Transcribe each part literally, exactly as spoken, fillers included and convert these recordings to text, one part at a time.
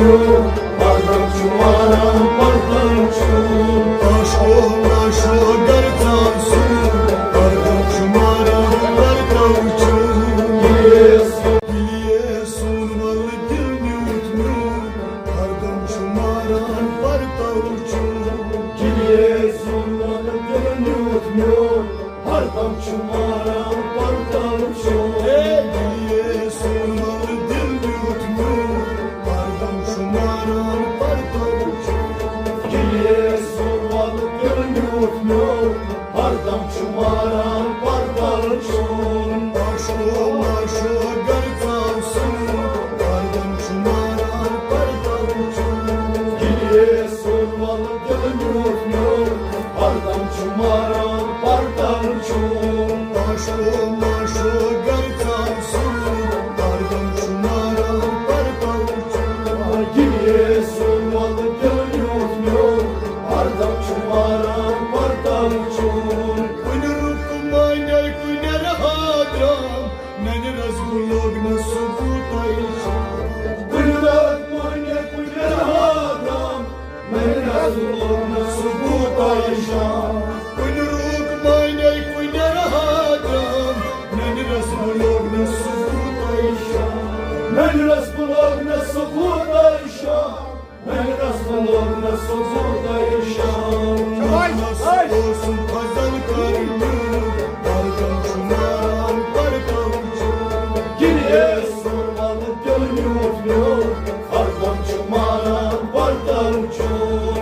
ہردم چھُ ماران پردم چھُ۔ آشو ناشو گرژاو سُہ، ہردم چھُ ماران پردم چھُ۔ ییٚلہِ سون ول دِل نیوٗتھ میون، ہردم چھُ ماران پردم چھُ۔ ییٚلہِ سون ول دِل نیوٗتھ میون، ہردم چھُ ماران پردم چھُ۔ ہے، ییٚلہِ سون ول دِل نیوٗتھ میون، ہردم چھُ ماران پردم چھُ۔ ییٚلہِ سون ول دِل نیوٗتھ میون، ہردم چھُ ماران پردم چھُ۔ آشو ماشو گرژاو سُہ، ہردم چھُ ماران پردم چھُ۔ ییٚلہِ سون ول دِل نیوٗتھ میون، ہردم چھُ ماران پردم چھُ۔ آشو ماشو گرژاو سُہ، ہردم چھُ ماران پردم چھُ۔ ییٚلہِ سون ول دِل نیوٗتھ میون، ہردم چھُ ماران پردم چھُ۔ کُنہِ رُک مانے کُنہِ رہا درام، ننہِ رس گُلوگ نہ سُہ بوٗتاے شام۔ کُنہِ رُک مانے کُنہِ رہا درام، ننہِ رس گُلوگ نہ سُہ بوٗتاے شام۔ کُنہِ رُک مانے کُنہِ رہا درام، ننہِ رس گُلوگ نہ سُہ بوٗتاے شام۔ ننہِ رس گُلوگ نہ سُہ بوٗتاے شام۔ ننہِ رس گُلوگ نہ سُہ بوٗتاے شام۔ شاباش۔ اوسُم فضل کرنہٕ، پردم چھُ ماران پردم چھُ۔ ییٚلہِ سون ول دِل نیوٗتھ میون، ہردم چھُ ماران پردم چھُ۔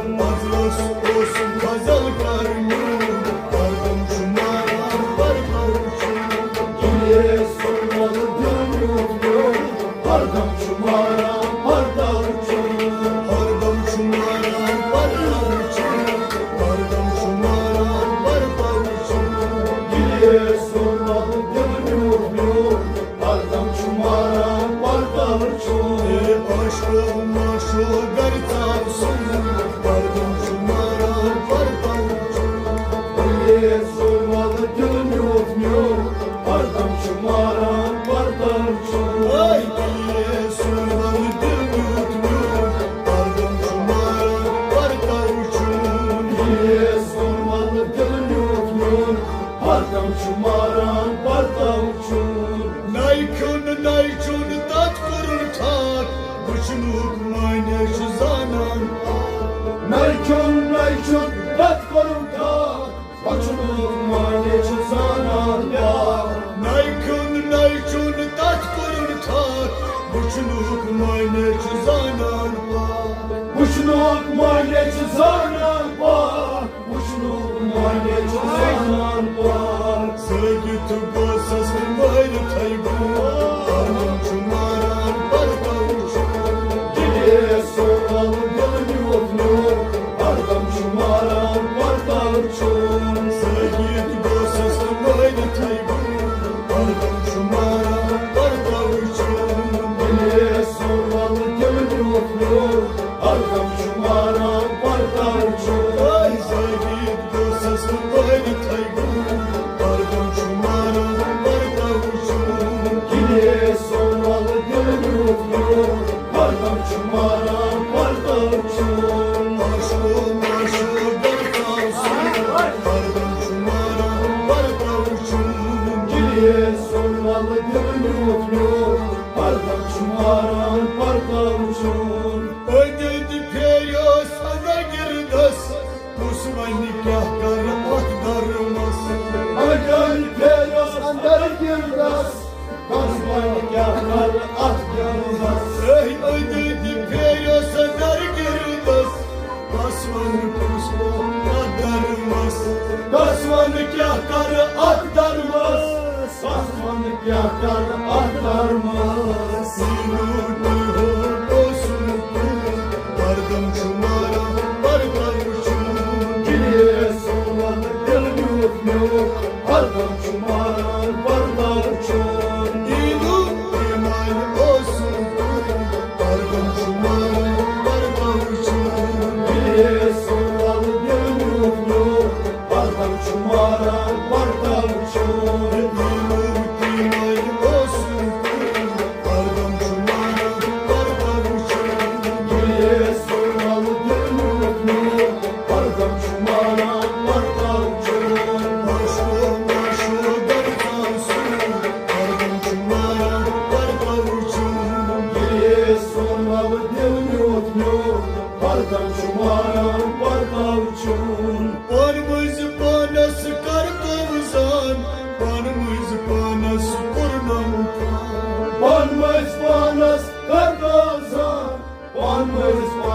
مجلس اوسُم فضل کرنہٕ، ہردم چھُ ماران پردم چھُ۔ ییٚلہِ سون ول دِل نیوٗتھ میون، ہردم چھُ ماران پردم چھُ۔ ہردم چھُ ماران پردم چھُ۔ ہردم چھُ ماران پردم چھُ۔ ییٚلہِ سون ول دِل نیوٗتھ میون، ہردم چھُ ماران پردم چھُ۔ ہے عاشقو معشوق گرژاو سُنٛد، ہردم چھُ ماران پردم چھُ۔ ییٚلہِ سون ول دِل نیوٗتھ میون، ہردم چھُ ماران پردم چھُ۔ ہے ییٚلہِ سون ول دِل نیوٗتھ میون، ہردم چھُ ماران پردم چھُ۔ ییٚلہِ سون ول دِل نیوٗتھ میون، ہردم چھُ ماران پردم چھُ۔ نَے کھیوٚن، نَے چیوٚن، تَتھ کوٚرُن ٹھاکھ، وٕچھنُک معنی چھُ زانان پاک۔ نَے کھیوٚن، نَے چیوٚن، تَتھ کوٚرُن ٹھاکھ، وٕچھنُک معنی چھُ زانان پاک۔ نَے کھیوٚن، نَے چیوٚن، تَتھ کوٚرُن ٹھاکھ، وٕچھنُک معنی چھُ زانان پاک۔ وٕچھنُک معنی چھُ زانان پاک۔ وٕچھنُک معنی چھُ زانان پاک۔ زٲگِتھ گوٚژھس مٲرِتھٕے بہٕ، ہردم چھُ ماران پردم چھُ۔ ییٚلہِ سون ول دِل نیوٗتھ میون، ہردم چھُ ماران پردم چھُ۔ زٲگِتھ گوٚژھس مٲرِتھٕے بہٕ، ہردم چھُ ماران پردم چھُ۔ ییٚلہِ سون ول دِل نیوٗتھ میون، ہردم چھُ ماران پردم چھُ۔ ہے زٲگِتھ گوٚژھس مٲرِتھٕے بہٕ، ہردم چھُ ماران پردم چھُ۔ ییٚلہِ سون ول دِل نیوٗتھ میون، ہردم چھُ ماران پردم چھُ۔ عاشقو معشوق گرژاو سُنٛد، ہردم چھُ ماران پردم چھُ۔ ییٚلہِ سون ول دِل نیوٗتھ میون، ہردم چھُ ماران پردم چھُ۔ أنٛدۍ أنٛدۍ پھیریوس اندر گردس، کُس وَنہِ کیٛاہ کَرٕ اَتھ درمس؟ اَندر پھیرس اندر گردس، کُس وَنہِ کیٛاہ کَرٕ اَتھ درمس؟ ہے أنٛدۍ أنٛدۍ پھیرس اندر گردس، کُس وَنہِ کُس کَرٕ اَتھ درمس؟ کُس وَنہِ کیٛاہ کَرٕ اَتھ درمس؟ سس وَنہٕ کیٛاہ کَرٕ اَتھ درمس؟ سیٖنو تُہۍ ہو اوسُم تُہُنٛد، ہردم چھُ ماران پردم چھُ۔ ییٚلہِ سون دِل نیوٗتھ میون، ہردم چھُ ماران پردم چھُ۔ ایٖنو ایٖمان اوسُم تُہُنٛد، ہردم چھُ ماران پردم چھُ۔ ییٚلہِ سون دِل نیوٗتھ میون، ہردم چھُ ماران پردم چھُ۔ ییٚلہِ تِمن اوسُم تُہُنٛد،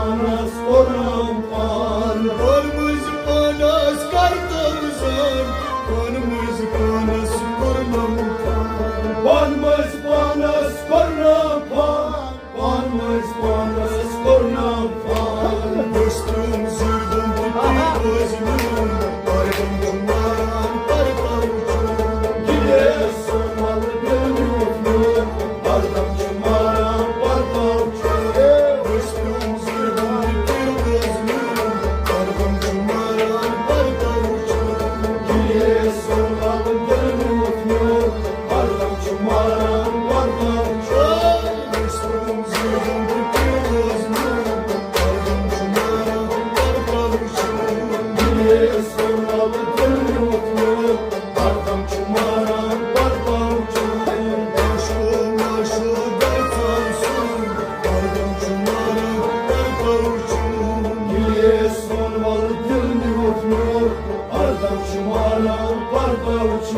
پانس کوٚرنم پان۔ پانہٕ مٔنٛزۍ پانس کرتو زان، پانہٕ مٔنٛزۍ پانس کوٚرنم پان۔ پانہٕ مٔنٛزۍ پانس کوٚرنم پان۔ پانہٕ مٔنٛزۍ پانس کوٚرنم پان۔ بہٕ چھُس تِم زٕ دۄن تہٕ تیٖر بٲژ میون، پردم چھُ ماران پرتو چھُ۔ گِلیس سون ولہٕ دِل میوٗٹھ میوٗٹھ، پردم چھُ ماران پرتو چھُ۔ بہٕ چھُس تِم زٕ دۄن تہٕ تیٖر بٲژ میون، پردم چھُ ماران پرتو چھُ۔ گِلیس سون ولہٕ دِل میوٗٹھ میوٗٹھ، پردم چھُ ماران پرتو چھُ۔ بہٕ چھُس تِم زٕ دۄن تہٕ تیٖر بٲژ میون، پردم چھُ ماران پرتو چھُ۔ گِلیس سون ولہٕ دِل میوٗٹھ میوٗٹھ، پردم چھُ ماران پرتو چھُ۔ عاشقو معشوق گژھان سون، پردم چھُ ماران پرتو چھُ۔ گِلیس سون ولہٕ دِل میوٗٹھ میوٗٹھ، پردم چھُ ماران پرتو چھُ۔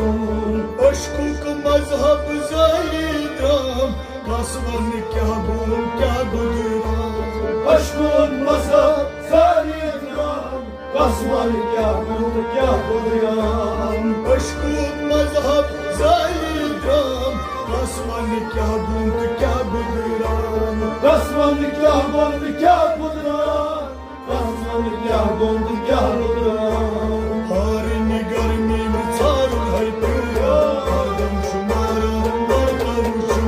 عشقُک مذہب زٲلی درام، کس ونہٕ کیٛاہ گوٚو کیٛاہ گُزران۔ عشقُک مذہب زٲلی درام، کس ونہٕ کیٛاہ گوٚو تہٕ کیٛاہ گُزران۔ عشقُک مذہب زٲلی درام، کس ونہٕ کیٛاہ گوٚو تہٕ کیٛاہ گُزران۔ کس ونہٕ کیٛاہ گوٚو تہٕ کیٛاہ گُزران۔ کس ونہٕ کیٛاہ گوٚو تہٕ کیٛاہ گُزران۔ ہارنہِ گرمی نہٕ ژھارُن ہے پیوٗرا، پردم چھُ ماران پرتو چھُ۔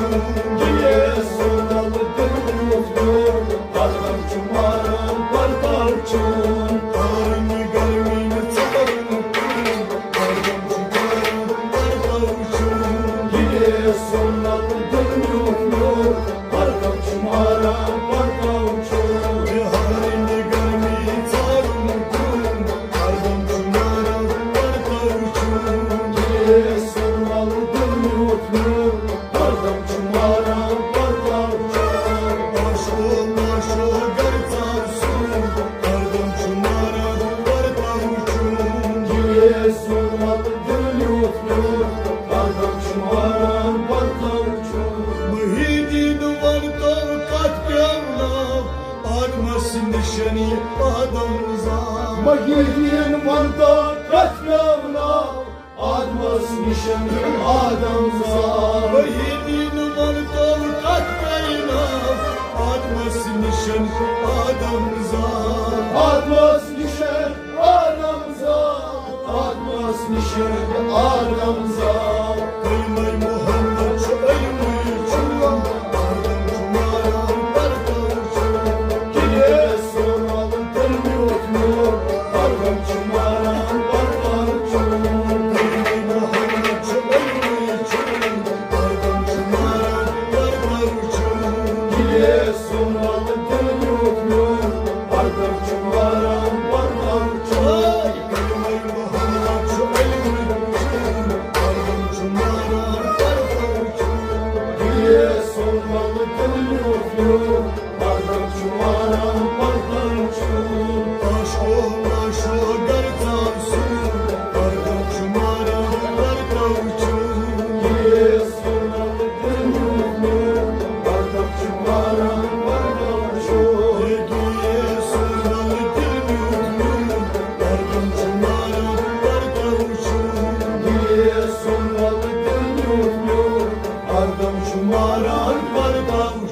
گِلیس سون ولہٕ دِل میوٗٹھ میوٗٹھ، پردم چھُ ماران پرتو چھُ۔ ہارنہِ گرمی نہٕ ژھارُن پردم چھُ ماران پرتو چھُ۔ گِلیس سون ولہٕ دِل میوٗٹھ میوٗٹھ، پردم چھُ ماران پرتو چھُ۔ ہارنہِ گرمی ژھارُن کُن، پردم چھُ ماران پرتو چھُ۔ گِلیس سون ولہٕ دِل میوٗٹھ میوٗٹھ، پردم چھُ ماران پرتو چھُ۔ عاشقو معشوق گژھان سون، پردم چھُ ماران پرتو چھُ۔ گِلیس سون ولہٕ دِل میوٗٹھ میوٗٹھ، پردم چھُ ماران پرتو چھُ۔ محی الدین ونتو کتھ پیو ناو، آدمس نِشن یہِ آدم زاو۔ محی الدین ونتو کتھ پیو ناو، آدمس نِشن آدم زاو۔ محی الدین ونتو کتھ پیو ناو، آدمس نِشن آدم زاو۔ آدمس نِشن آدم زاو، آدمس نِشن آدم زاو۔ کلمہ محمد چھُ علمٕے چھُ، آدم چھُ ماران پرتو چھُ۔ گِلیس سون ولہٕ دِل میوٗٹھ میوٗٹھ، پردم چھُ ماران پرتو چھُ۔ کلمہ محمد چھُ علمٕے چھُ، پردم چھُ ماران پرتو چھُ۔ گِلیس سون ولہٕ دِل میوٗٹھ میوٗٹھ، پردم چھُ ماران پرتو چھُ۔ کلمہ محمد چھُ علمٕے چھُ، پردم چھُ ماران پرتو چھُ۔ گِلیس سون ولہٕ دِل میوٗٹھ میوٗٹھ، پردم چھُ ماران پرتو چھُ۔ عاشقو معشوق گژھان سون، پردم چھُ ماران پرتو چھُ۔ گِلیس سون ولہٕ دِل میوٗٹھ میوٗٹھ، پردم چھُ ماران پرتو چھُ۔ گِلیس سون ولہٕ دِل میوٗٹھ میوٗٹھ، پردم چھُ ماران پرتو چھُ۔ گِلیس سون ولہٕ دِل میوٗٹھ میوٗٹھ، پردم چھُ ماران پرتو